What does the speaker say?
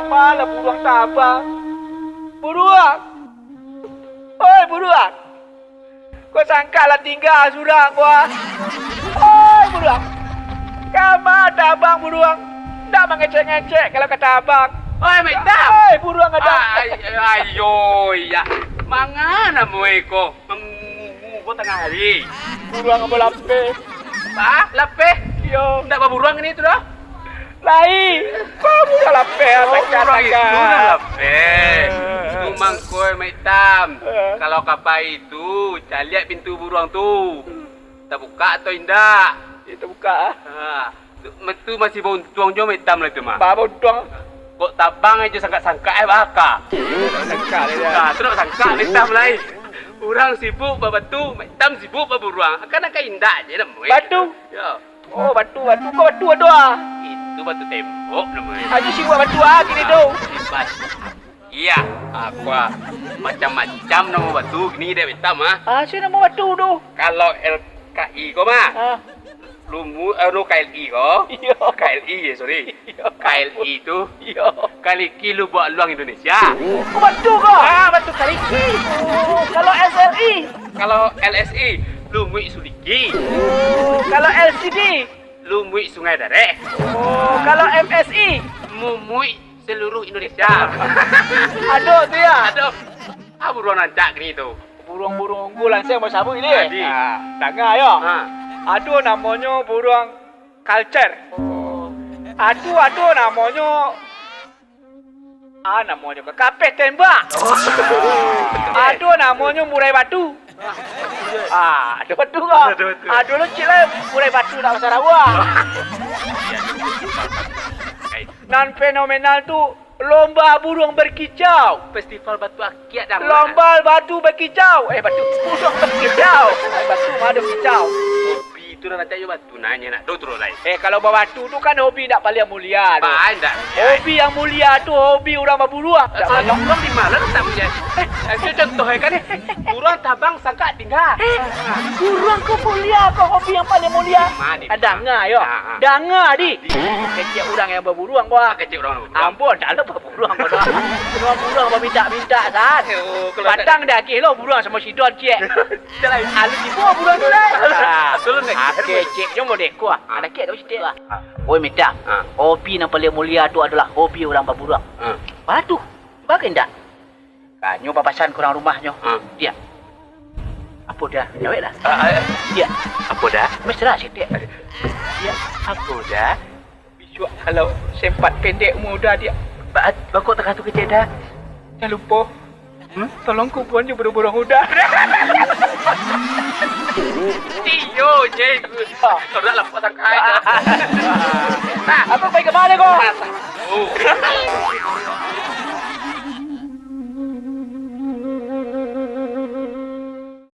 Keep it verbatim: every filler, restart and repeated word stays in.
Malah buruang tabang. Buruang. Oi, buruang. Ko sangkak lah tingga surang ko, ah. Oi, buruang. Kama tabang, buruang. Ndak mangecek-ngecek kalau ka tabang. Oi, Mek Tam. Oi, buruang ado. Ai-, ayo, iya. Manga namonyo ko? Mangungu ko tangah hari. Buruang ambo lapeh. Ah, lapeh? Iyo. Ndak baburuang ini tu doh? Lai. Baburuang lapeh, oh, buruang itu lah lapeh. Eh. Tu mangko, Mek Tam. Eh. Kalau ka pai tu, caliak pintu buruang tu. Tabuka atau indak? Iyo, tabuka, ah. Ha. Tu, tu masih bauntuang juo Mek Tam lah tu mah. Ba bauntuang. Kok tabang ajo sangkak-sangkak, eh, baka. Sangkak lah dia. Nah, tu nak sangkak Mek Tam lai. Urang sibuk babatu, Mek Tam sibuk baburuang. Kan angka indak je namonyo. Batu? Yo. Oh, batu, batu. Ko batu ado, ah? Itu batu tembok namonyo. Ajo sibuk batu, ah, kini tu. Bebas. Iya, aku, ah, macam-macam namo batu kini dek Mek Tam, ah. Ah, sia namo batu tu? Kalau L K I ko mah, ah, lumu-, anu, K L I ko. Iyo. K L I, eh, sorry. Iyo. K L I tu, iyo, Kaliki Lubuak Luang Indonesia. Oh, batu ko? Ah, batu Kaliki. Oh, kalau S L I? Kalau L S I, Lumuik Suliki. Oh, kalau L C D? Lumuik Sungai Dareh. Oh, kalau M S I? Mumuik seluruh Indonesia. Ado tu, yo? Ado. Ah, buruang rancak kini tu. Buruang-buruang unggu lansai basabuik ni. Jadi. Ah, danga yo. Ha. Ado namonyo buruang kalcer. Oh. Ado, ado namonyo, ah, namonyo ka-, kapeh tembak. Oh. Ado namonyo murai batu. Ah, ado batu ko. Ado batu. Ado lo cik lah murai batu nak basarauah. Nan fenomenal tu, lomba buruang berkicau. Festival batu akiak dah. Lomba batu berkicau. Eh, batu buruang berkicau. Eh, batu mah ado kicau. Hobi tu lah rancak jo batu, nanyo nak do tu lai. Eh, kalau babatu tu kan hobi ndak paliang mulia tu. Bah, ndak. Hobi yang mulia tu hobi urang baburuang. Eh, kalau buruang di ma lah tak mulia? Eh, itu contoh, eh, kan, eh. Buruang tabang sangkak tingga. Eh, buruang ko mulia ko, hobi yang paling mulia. Di ma, di ma? Ah, danga yo. Ah, ah. Danga, di. Di. Kecek urang yang baburuang ko. Ah, kecek urang baburuang. Ambo ndak lo baburuang ko doh. Cuma buruang bamintak-mintak, San. Oh, kalau tak. Patang dah kilo buruang samo sidon, ciek. Dah lah. Alun tibo buruang tu, dah. Ah, tu lo nak. Ah, kecek jo modeko, ah. Ah. Ado kek tu sitik, ah. Ah. Oi, Mita. Ah. Hobi nan paling mulia tu adolah hobi urang baburuang. Ah. Batu. Bagai ndak? Kanyo bapasan ka urang rumahnyo. Ah. Diak. Apo dah? Jaweklah. Ah, ah, ah. Diak. Apo dah? Mesra sitik. Diak. Apo dah? Bisuak kalau sempat pendek umua Uda, Diak. Ba-, bako takah tu kecek dah. Jan lupo. Hmm? Tolong kubuan jo buruang-buruang Uda. Iyo, je. Ah. Kau dah lapok sangkai. Ah. Nah. Apo pai ka ma ko? Oh.